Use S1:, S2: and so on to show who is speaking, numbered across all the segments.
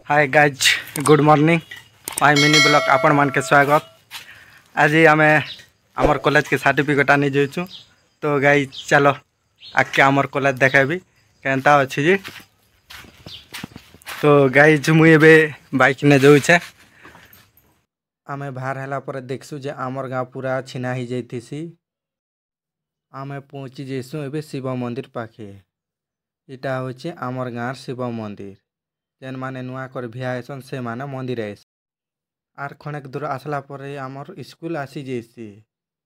S1: Hi guys, good morning. My mini vlog ଆପଣମାନକେ ସ୍ୱାଗତ। ଆଜି ଆମେ ଆମର କଲେଜକେ ସାର୍ଟିଫିକେଟ୍ ଆନି ଯାଉଛୁ। ତ ଗାଇଜ୍, ଚାଲ ଆଗକେ ଆମର କଲେଜ ଦେଖାବି କେନ୍ତା ଅଛି ଯେ। ତ ଗାଇଜ୍, ମୁଇଁ ଏବେ ବାଇକ୍ ନେ ଯାଉଛେ। ଆମେ ବାହାର ହେଲା ପରେ ଦେଖସୁଁ ଯେ ଆମର ଗାଁ ପୁରା ଛିନା ହେଇଯାଇଥିସି। ଆମେ ପହଞ୍ଚି ଯାଇସୁଁ ଏବେ ଶିବ ମନ୍ଦିର ପାଖେ। ଇଟା ହଉଛେ ଆମର ଗାଁର ଶିବ ମନ୍ଦିର। ଯେନ୍ମାନେ ନୂଆ କରି ଭିଆ ହେସନ୍, ସେମାନେ ମନ୍ଦିର ଆଏସନ୍। ଆର୍ ଖଣେକ ଦୂର ଆସିଲା ପରେ ଆମର୍ ସ୍କୁଲ ଆସି ଯାଇସି।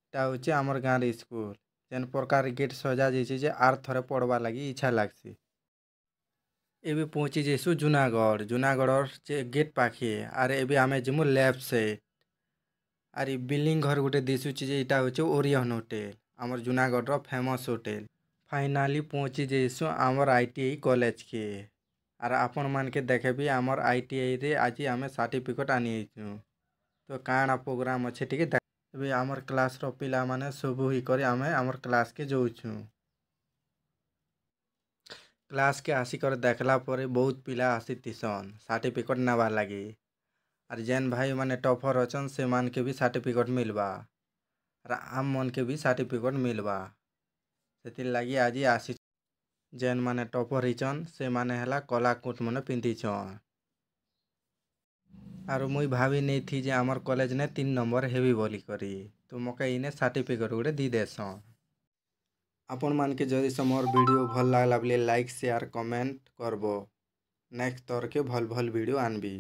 S1: ଇଟା ହଉଛେ ଆମର୍ ଗାଁର ସ୍କୁଲ। ଯେନ୍ ପ୍ରକାର ଗେଟ୍ ସଜା ଯାଇଛେ ଯେ ଆର୍ ଥରେ ପଢ଼ବାର୍ ଲାଗି ଇଚ୍ଛା ଲାଗ୍ସି। ଏବେ ପହଞ୍ଚି ଯାଇସୁଁ ଜୁନାଗଡ଼, ଜୁନାଗଡ଼ର ଗେଟ୍ ପାଖେ। ଆର୍ ଏବେ ଆମେ ଯିମୁ ଲେଫ୍ଟ ସାଇଡ୍। ଆର୍ ଇ ବିଲ୍ଡିଂ ଘର ଗୋଟେ ଦିଶୁଛି ଯେ ଇଟା ହଉଛେ ଓରିଅନ୍ ହୋଟେଲ, ଆମର୍ ଜୁନାଗଡ଼ର ଫେମସ୍ ହୋଟେଲ। ଫାଇନାଲି ପହଞ୍ଚି ଯାଇସୁଁ ଆମର୍ ଆଇଟିଆଇ କଲେଜକେ। ଆର୍ ଆପଣମାନକେ ଦେଖେବି, ଆମର୍ ଆଇଟିଆଇରେ ଆଜି ଆମେ ସାର୍ଟିଫିକେଟ୍ ଆନି ଯାଇଛୁଁ। ତ କାଣା ପ୍ରୋଗ୍ରାମ୍ ଅଛି ଟିକେ। ଏବେ ଆମର୍ କ୍ଲାସ୍ର ପିଲାମାନେ ସବୁ ହେଇକରି ଆମେ ଆମର୍ କ୍ଲାସ୍କେ ଯାଉଛୁଁ। କ୍ଲାସ୍କେ ଆସିକରି ଦେଖଲା ପରେ ବହୁତ ପିଲା ଆସିଥିସନ୍ ସାର୍ଟିଫିକେଟ୍ ନେବାର୍ ଲାଗି। ଆର୍ ଯେନ୍ ଭାଇମାନେ ଟପର୍ ଅଛନ୍, ସେମାନକେ ବି ସାର୍ଟିଫିକେଟ୍ ମିଲ୍ବା ଆର୍ ଆମମାନକେ ବି ସାର୍ଟିଫିକେଟ୍ ମିଲ୍ବା। ସେଥିର୍ଲାଗି ଆଜି ଆସି ଯେନ୍ମାନେ ଟପର୍ ହେଇଛନ୍, ସେମାନେ ହେଲା କଲା କୋଟ୍ ମାନେ ପିନ୍ଧିଛନ୍। ଆରୁ ମୁଇଁ ଭାବି ନେଇଥି ଯେ ଆମର୍ କଲେଜନେ 3 ନମ୍ବର ହେବି ବୋଲିକରି, ତ ମକେ ଇନେ ସାର୍ଟିଫିକେଟ୍ ଗୋଟେ ଦେଇ ଦେସନ୍। ଆପଣମାନକେ ଯଦି ସେ ମୋର୍ ଭିଡ଼ିଓ ଭଲ୍ ଲାଗଲା ବୋଲେ ଲାଇକ୍, ସେୟାର, କମେଣ୍ଟ କରବ। ନେକ୍ସଟ ଥରକେ ଭଲ୍ ଭଲ୍ ଭିଡ଼ିଓ ଆନବି।